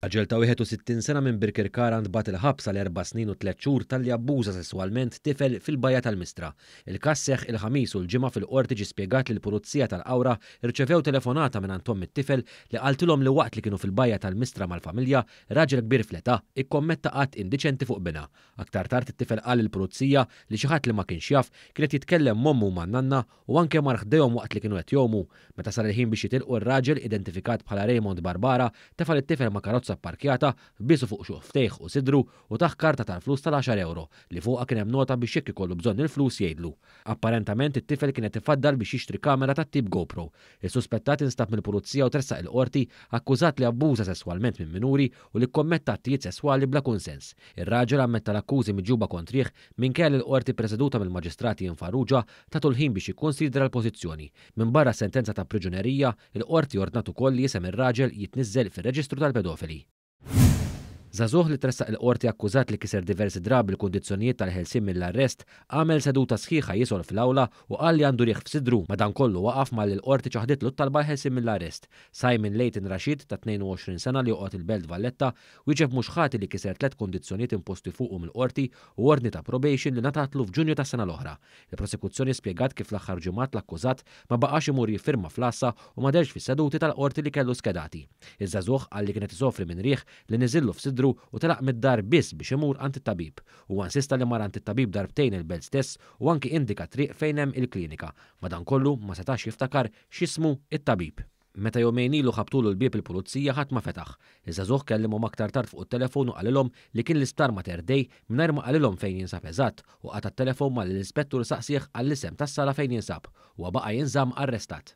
Raġel ta' 61 sena minn Birkirkara ntbagħat il-ħabs għal erba' snin u tlett xhur talli abbuża sesswalment tifel fil-Bajja tal-Mistra. Il-każ seħħ il-Ħamis u l-Ġimgħa fil-Qorti ġie spjegat li l-Pulizija tal-Qawra rċevew telefonata mingħand omm it-tifel li qaltilhom li waqt li kienu fil-Bajja tal-Mistra mal-familja, raġel kbir fl-età ikkommetta att indiċenti fuq binha. Aktar tard it-tifel qal lill-Pulizija li xi ħadd li ma kienx jaf kien qed jitkellem m'ommu u man-nanna u anke mar ħdejhom waqt li kienu qed jgħumu. Meta sar il-ħin biex jitilqu r-raġel, identifikat bħala Raymond Barbara, tefa' lit-tifel ma' karozza pparkjata, biesu fuq xuqftejh u sidru u tah karta tal-flus tal-għaxar ewro, li fuqha kien hemm nota biex jekk ikollu bżonn il-flus jgħidlu. Apparentament it-tifel kien qed ifaddal biex jixtri kamera tat-tip GoPro. Is-suspettat instab mill-Pulizija u tressaq il-Qorti akkużat li abbuża sesswalment minn minuri u li kkommetta attijiet sesswali bla kunsens. Ir-raġel ammetta l-akkużi miġjuba kontrih minkejja li l-Qorti ppreseduta mill-Maġistrat Ian Farrugia tatu l-ħin biex jikkunsidra l-pożizzjoni. Minbarra s-sentenza ta' priġunerija, il-Qorti ordnat ukoll li isem ir-raġel jitniżżel fir-reġistru tal-pedofili. Żagħżugħ li tressaq il-Qorti akkużat li kiser diversi drabi l-kundizzjonijiet tal-ħelsien mill-arrest, għamel seduta sħiħa jisgħol fl-awla u qal li għandu riħ f'sidru, madankollu waqaf malli l-Qorti ċaħditlu t-talba għall-ħelsien mill-arrest. Simon Leighton Rashid, ta' 22 sena li joqgħod il-Belt Valletta, wieġeb mhux ħati li kiser tlett kundizzjonijiet imposti fuqu mill-Qorti u ordni ta' probation li ngħatatlu f'Ġunju tas-sena l-oħra. Il-Prosekuzzjoni spjegat kif fl-aħħar ġimgħat l-akkużat ma baqax imur jiffirma fl-għassa u ma dehrx fis-seduti tal-Qorti li kellu skedati. Iż-żagħżugħ qal li kien qed isofri minn riħ li niżillu f'sidru u telaq mid-dar biss biex imur għand it-tabib. Huwa insista li mar għand it-tabib darbtejn il-Belt stess u anki indika t-triq fejn hemm il-klinika. Madankollu ma setax jiftakar x'jismu t-tabib. Meta jumejn ilu ħabbtulu l-bieb il-pulizija ħadd ma fetaħ. Iż-żagħżugħ kellimhom aktar tard fuq it-telefon u qalilhom li kien l-isptar Mater Dei mingħajr ma qalilhom fejn jinsab eżatt u qata' t-telefon malli l-ispettur saqsieh għall-isem tas-sala fejn jinsab. Huwa baqa' jinżamm arrestat.